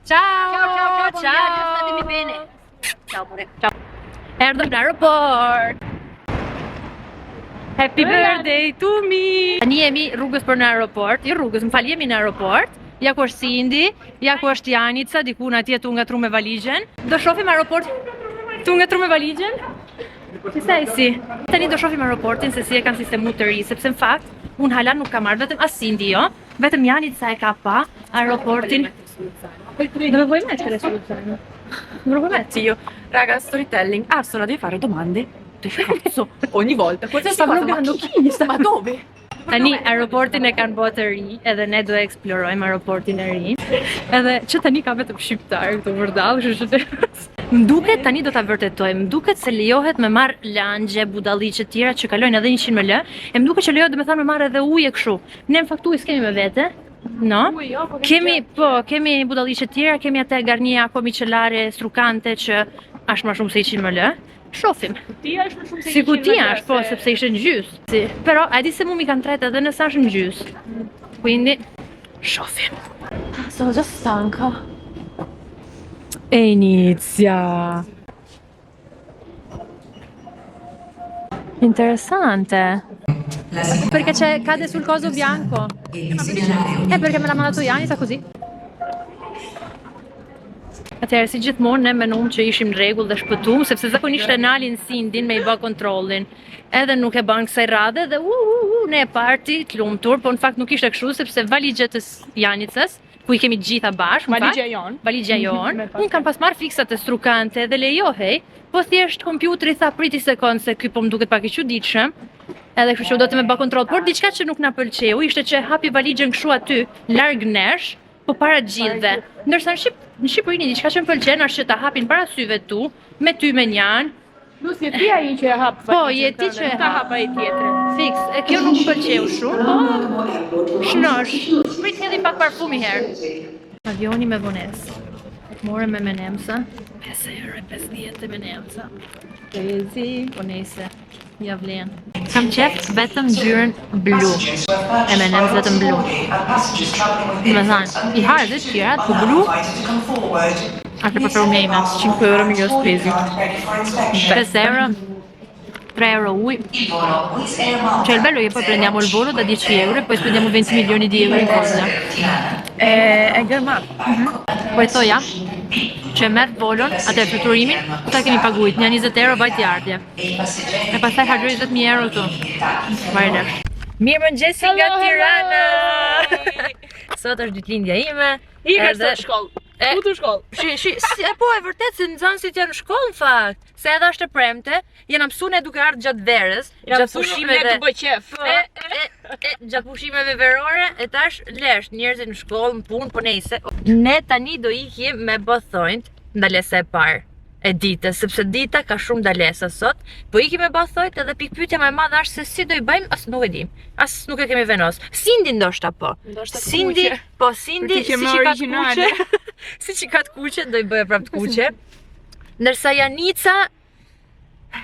Ciao! Ciao, ciao, ciao, buon ciao. viaggio, statemi bene. Ciao pure. Ciao. Erdhëm në aeroport. Happy birthday to me. Tani jemi rrugës për në aeroport. Jo rrugës, më fal, jemi në aeroport. Ja ku është Cindy, ja ku është Janica, diku në atje tu ngatru me valixhen. Do shohim aeroport. Tu ngatru me valixhen? Si sa e si? Tani do shohim aeroportin se si e kanë sistemu të ri, sepse në fakt unë hala nuk kam marrë vetëm as Cindy jo, vetëm Janica e ka pa aeroportin. Dove vuoi mettere sullo zaino? Dove lo vuoi mettere? Io, raga, storytelling. Arsola deve fare domande del cazzo ogni volta. Qualsiasi Sta cosa, ma vlogando chi? chi? Sta Ma dove? Tani aeroportin e kanë bërë të ri, edhe ne do e eksplorojmë aeroportin e ri. Edhe që tani ka vetëm shqiptar këtu vërdall, kështu që Më duket tani do ta vërtetojmë. Më duket se lejohet me marr langje, budalliqe të tjera që kalojnë edhe 100 ml, e më duket që lejohet domethënë me marr edhe ujë e kështu. Ne në fakt ujë s'kemi me vete. No. jo, po Kemi, po, kemi budalliqe të tjera, kemi atë Garnier Acqua Micellare struccante që është më shumë se 100 ml. Shohim. Kutia është më shumë se Si kutia është, po, sepse ishte në gjys. Si. Però, a di se mu mi kanë tretë edhe nëse është në gjys. Quindi, shohim. Sono già stanca. E inizia. Interessante. Perché c'è, cade sul coso bianco. Eh, perché me l'ha mandato Janica così. Atëherë, si gjithmonë, ne menum që ishim në rregull dhe shpëtum, sepse zakonisht e nalin Sindin me i bë kontrollin. Edhe nuk e bën kësaj radhe dhe u u u ne party të lumtur, po në fakt nuk ishte kështu sepse valixhet e s- Janicës, ku i kemi të gjitha bashkë, në fakt, Valixhja jon. Valixhja jon. Me Unë kam pas marrë fiksat e struccante dhe lejohej, po thjesht kompjuteri tha priti sekond se ky po më duket pak i çuditshëm. Edhe kështu që u do të me bë kontroll, por diçka që nuk na pëlqeu ishte që hapi valixhen kështu aty larg nesh, po para të gjithëve. Ndërsa në Shqip në Shqipëri një diçka që më pëlqen është që ta hapin para syve tu, me ty me njanë, Plus je ti ai që e hap Po, je ti që e Nuk ta hap. hap ai tjetri. Fiks, e kjo nuk më pëlqeu shumë, po shnosh. Prit hedhim pak parfum i herë. Avioni me vonesë. More me M&M's-a. 5 euro e 50 M&M's-a. Crazy. Po nejse, ja vlen. Kam qef vetëm ngjyrën blu. M&M's vetëm blu. Do me thënë, i ha edhe të tjerat, po blu është e preferuar ime. 5 euro mi ho spesi. 5 euro, 3 euro ujë. Cioè il bello è che poi prendiamo il volo da 10 euro e poi spendiamo 20 milioni di euro in cose. E è gërmat. Po e thoja që merr volon, atë fluturimin, sa kemi paguajt, një 20 euro vajtje ardhje. E pastaj harxhoj 20000 euro këtu. Marrë lesh. Mirë mëngjesi nga Tirana. Sot është ditëlindja ime. Ika Edhe- sot shkollë. E- Ku të shkollë? Shi, shi, si, e po e vërtet se nxënësit janë në shkollë në fakt, se edhe është e premte, janë mësuar ne duke ardhur gjatë verës, gjatë pushimeve. Ne të bëj qef. E, e, e, gjatë pushimeve verore, e tash lesh njerëzit në shkollë, në punë, po nejse. Ne tani do ikim me bë thonjt, ndalesa e parë e ditës, sepse dita ka shumë ndalesa sot, po ikim me bë thonjt edhe pikpyetja më e madhe është se si do i bëjmë, as nuk e dim. As nuk e kemi vendos. Sindi ndoshta po. Ndoshta të Sindi, kuqe. po Sindi Për të si qenë që më ka të origjinale. kuqe, si që ka të kuqe, do i bëje prapë të kuqe. Ndërsa Janica,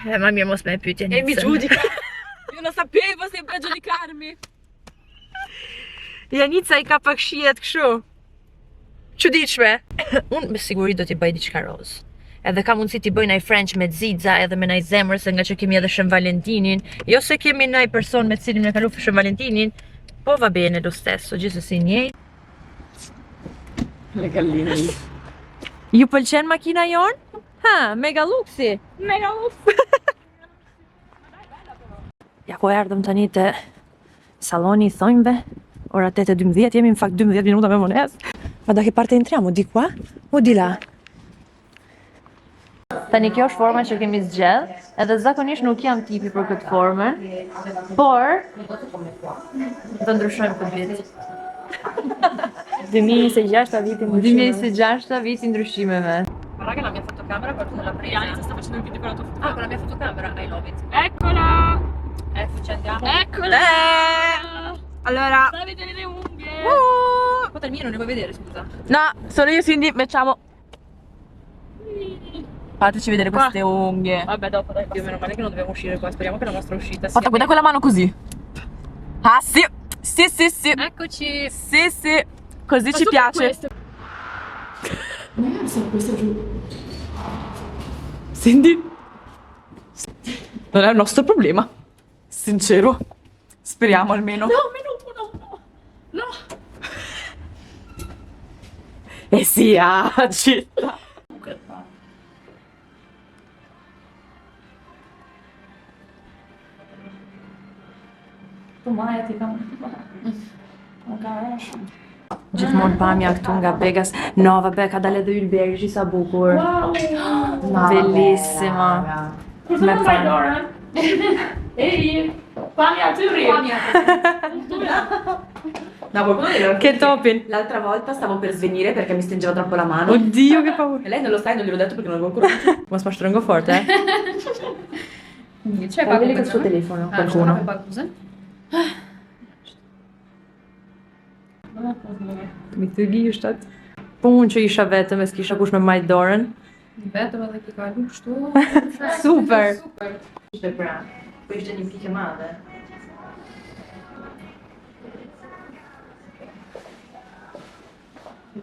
e ma mirë mos me e pyet E mi Janicën. giudica. Io non sapevo se per giudicarmi. Janica i ka pak shijet kështu. Çuditshme. Unë me siguri do t'i bëj diçka roz. Edhe ka mundësi t'i bëj naj French me xixa edhe me naj zemër se nga që kemi edhe Shën Valentinin. Jo se kemi naj person me cilin me kalu Shën Valentinin, po va bene lo stesso, gjithsesi njëjtë. Le galline. Ju pëlqen makina jon? Ha, mega luksi. Mega luks. Ja ku erdhëm tani te salloni i thonjve. Ora 8:12, jemi në fakt 12 minuta me vonesë. Ma da che parte entriamo? Di qua o di là? Tani kjo është forma që kemi zgjedh, edhe zakonisht nuk jam tipi për këtë formën, por do ndryshojmë këtë vit. 2026 viti ndryshime. 2026 viti ndryshimeve. Guarda che la mia fotocamera qualcuno l'ha presa. Janica sta facendo un video con la tua Ah, con la mia fotocamera, I love it. Eccola! Ecco, ci andiamo. Eccola! Allora, Sta a vedere le unghie! Uh! Quanto il mio non le vuoi vedere, scusa. no, solo io quindi facciamo. Fateci vedere Qua. queste unghie. Vabbè, dopo dai, Io basta. meno male che non dobbiamo uscire qua, speriamo che la nostra uscita sia. Fatta guarda quella mano così. Ah sì, sì sì sì. Eccoci. Sì sì. Così Ma ci tu per piace. questo. Questo, questo giù. Senti? Non è un nostro problema. Sincero. Speriamo almeno. No, meno uno. No. E si agita. Gjithmonë pamja këtu nga Begas. Nova be, ka dalë edhe Ylberi, shi sa bukur. Wow. Bellissima. Kur të Me më panë. dorën? Ej, pamja aty rri. Pamja. No, qualcuno glielo Che topin. L'altra volta stavo per svenire perché mi stringeva troppo la mano. Oddio, che paura. E lei non lo sa e non gliel'ho detto perché non avevo ancora. Mos ma shtrëngo fort, eh? C'è Falli col suo telefono, qualcuno. Mi të gishtat. Po unë që isha vetëm e s'kisha kush me majt dorën. Vetëm edhe ke kalu kështu. Super. Super. Ishte pra, po ishte një pikë e madhe.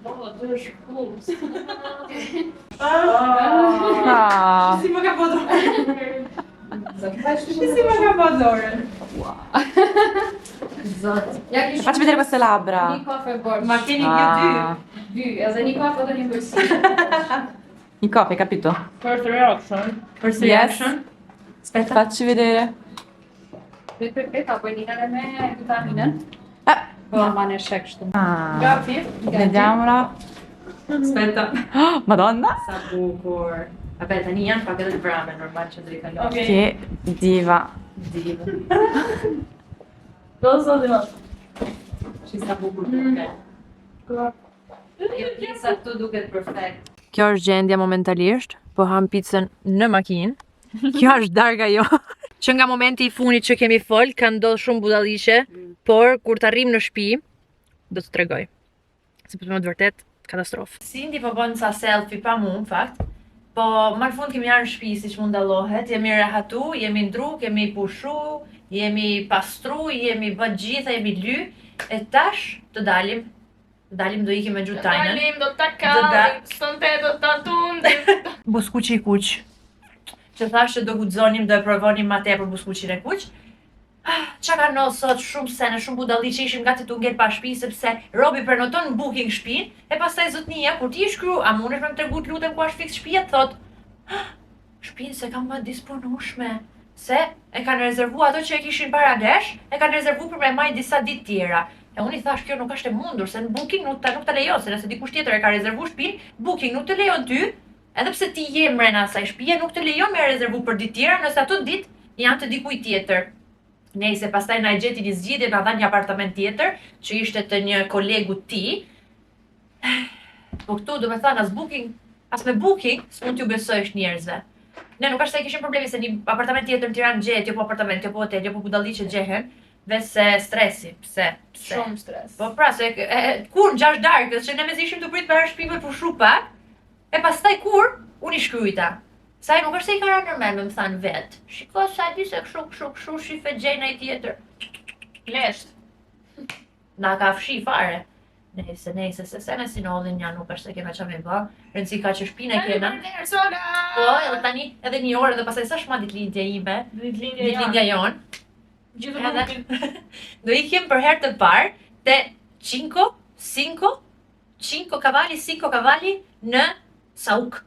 Po, aty është cool. Ah. Si më ka po dorën? Si më ka po dorën? Zot. Ja kish Facci vedere queste labbra. një kafe borx. Ma keni kjo dy. Ah. Dy, edhe një kafe dhe një bërsi. In coffee, capito? First reaction. First Yes. reaction. Aspetta. Facci vedere. Prit, prit, prit, apo e një me vitaminën. Ah. Po, ma në shek kështu. Ah. Gati. Vediamola. Aspetta. Oh, Madonna. Sa bukur. Vabbè, tani janë pak edhe të vrame, normal që do i kaloj. Okej. Che diva. Diva. Do zoti më. Shi sa bukur duket. Jo, pizza këtu duket perfekt. Kjo është gjendja momentalisht, po ham pizzën në makinë. Kjo është darka jo. Që nga momenti i fundit që kemi fol, ka ndodhur shumë budallishe, por kur të arrim në shtëpi, do të tregoj. Sepse me të vërtet katastrofë. Cindy po bën ca selfie pa mu, në fakt. Po më në fund kemi ardhur në shtëpi siç mund dallohet, jemi rehatu, jemi ndru, kemi pushu, jemi pastru, jemi bë gjitha, jemi ly, e tash të dalim. Të dalim do ikim me gjutajnën. Dalim, do ta Do ta- kallim, sonte do ta tundim. Buskuqi i kuq. Që thash që do guxonim, do e provonim ma tepër buskuqin e kuq. Ah, Qa ka ndodhur sot shumë sene, shumë budalliqe, ishim gati të ngel pa shtëpi sepse Robi prenoton në booking shtëpinë, e pastaj zotnia kur ti i shkru, a mundesh me më tregu të lutem ku është fiks shtëpia, thot, "Ah, shtëpinë se kam më disponueshme, se e kanë rezervu ato që e kishin para nesh, e kanë rezervu për me majt disa ditë tjera. E unë i thash kjo nuk është e mundur, se në booking nuk ta nuk ta lejon, se nëse dikush tjetër e ka rezervu shtëpinë, booking nuk të lejon ty, edhe pse ti je mrena asaj shtëpie, nuk të lejon me rezervu për ditë tjera, nëse ato ditë janë të dikujt tjetër. Nejse pastaj na e gjeti një zgjidhje, na dha një apartament tjetër që ishte të një kolegu ti. Po këtu do me thënë as booking, as me booking s'mund t'ju besojsh njerëzve. Ne nuk është se kishim problemi se një apartament tjetër në Tiranë gjet, jo po apartament, jo po hotel, jo po budalliqe gjehen, veç se stresi, pse, pse. Shumë stres. Po pra, se e, e, kur në 6 darkës, që ne mezi ishim të prit me herë shtëpi me pushu pak, e pastaj kur, unë i shkruajta. Sa ai nuk është se i ka rënë në mend, me më thanë vet. Shiko sa di se kështu kështu kështu shife gjej ai tjetër. Lesht. Na ka fshi fare. Nejse, nejse, se se ne si nodhin ja nuk është se kena qa me bë. Rëndësi ka që shtëpinë e kena. Sola. Po, edhe tani edhe një orë dhe pastaj sa shma ditëlindja ime, Ditëlindja ditëlindja jonë. Gjithë Edhe- grupin. Do ikim për herë të parë te Cinco, Cinco, Cinco Cavalli, Cinco Cavalli në Sauk.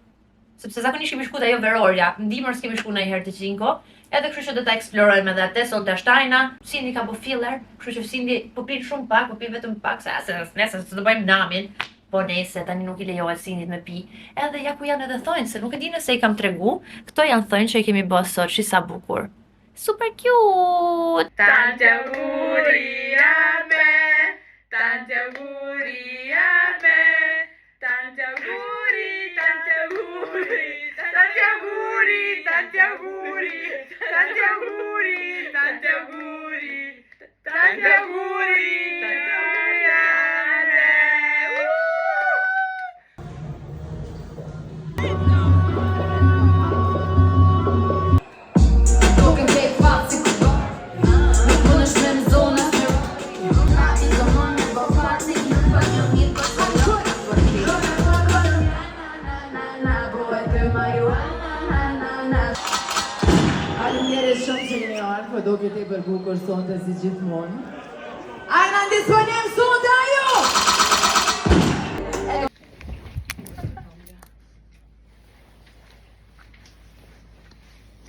Sepse zakonisht kemi shku te ajo verorja, në dimër s'kemi shku ndonjëherë te Cinco, edhe kështu që do ta eksplorojmë edhe atë sonte ashtajna. Cindy ka bo filler, kështu që Cindy po pin shumë pak, po pin vetëm pak, se se nesër s'do bëjmë namin. Po nejse, tani nuk i lejohet Cindit me pi. Edhe ja ku janë edhe thonjë, se nuk e di nëse i kam tregu. Këto janë thonjë që i kemi bë sot, shi sa bukur. Super cute! Tanti auguri a me, tanti auguri a me, tanti auguri, tanti auguri, tanti auguri, tanti auguri, tanti auguri, tanti auguri, tanti auguri, tanti auguri a te. Duke ke fat si kubar Nuk mund është me në zona. Jan, po doke tepër bukur sonte si gjithmonë. A jena në disponim sonte ajo?